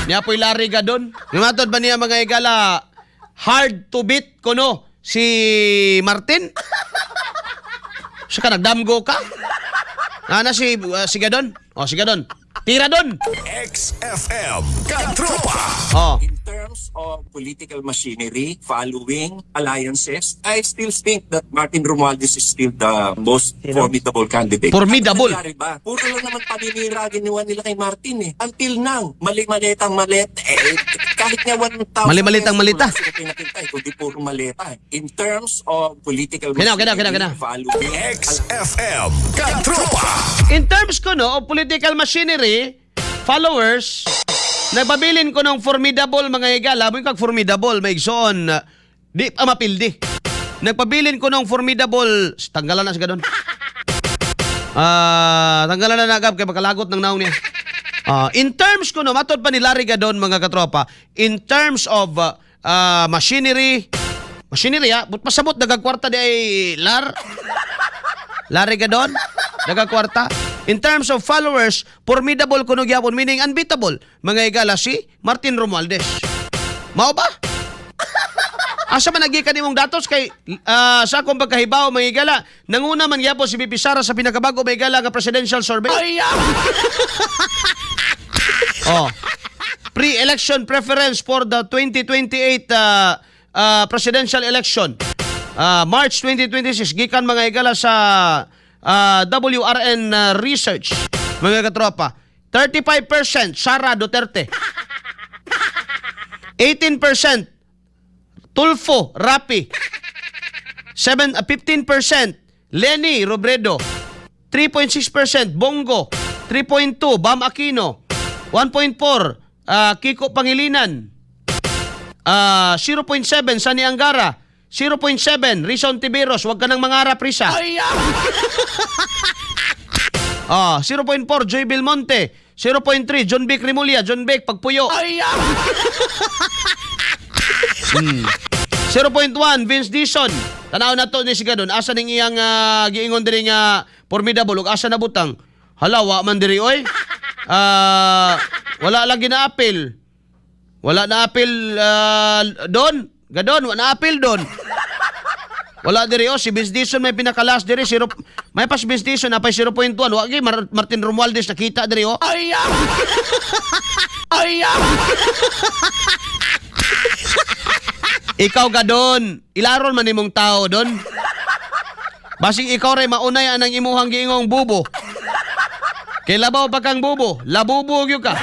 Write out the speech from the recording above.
Niya po'y Larry Gadon. Nga matod ba niya, mga higala, hard to beat kuno si Martin? Sa ka nagdamgo ka? Ana si Gadon? Oh, si Gadon. Tira doon. XFM Katropa. Oh. In terms of political machinery, following alliances, I still think that Martin Romualdez is still the most formidable candidate. Formidable? Ano nangyari ba? Puro lang naman paninira ginawa nila kay Martin eh. Until now, mali-malitang malit. Eh, kahit nga 1,000 Mali-malitang pesos, malita. wala sila pinakita eh, kundi puro maleta eh. In terms of political Kina, kina, machinery, kina, kina. following XFM Katropa. In terms ko no, of political machinery, followers, nagpabilin ko ng formidable, mga higala, mo kag formidable, may igsoon, di pa mapildi. Nagpabilin ko ng formidable, tanggalan na sa gadon. Ah, tanggalan na nagab kay makalagot ng naong niya. Ah, in terms ko no, matod pa ni Larry Gadon, mga katropa, in terms of machinery, machinery ah, but pasabot nagagkwarta di ay Larry Gadon, nagakwarta. In terms of followers, formidable kuno gyapon, meaning unbeatable. Mga higala, si Martin Romualdez. Mao ba? Asa man nagikan nimong datos kay sa akong pagkahibaw, mga higala, nanguna man gyapon si VP Sara sa pinakabago, mga higala, nga presidential survey. Oh. Pre-election preference for the 2028 presidential election. March 2026 gikan, mga higala, sa WRN Research, mga katropa. 35% Sara Duterte. 18% Tulfo Rapi. 7 15% Leni Robredo. 3.6% Bong Go. 3.2 Bam Aquino. 1.4 Kiko Pangilinan. 0.7 Sonny Angara. 0.7 Risa Hontiveros. Huwag ka nang mangarap, Risa. Ah, 0.4 Joy Belmonte. 0.3 Jonvic Remulla. Jonvic, pagpuyo. 0.1 Vince Dizon. Tanaw na to ni si Gadon. Asa ning iyang giingon diri nga formidable ug asa na butang? Hala, wa man diri oy. Ah, wala lang gina-appeal. Wala na appeal doon. Gadon, wala na appeal doon. Wala diri oh, si Vince Dizon may pinakalas diri zero, may pas Vince Dizon napay 0.1. Wa gyud Martin Romualdez nakita diri oh. Ikaw Gadon, ilaron man nimong tao don. Basig ikaw ray maunay anang imuhang giingong bubo. Kay labaw pa kang bubo, labubo gyud ka.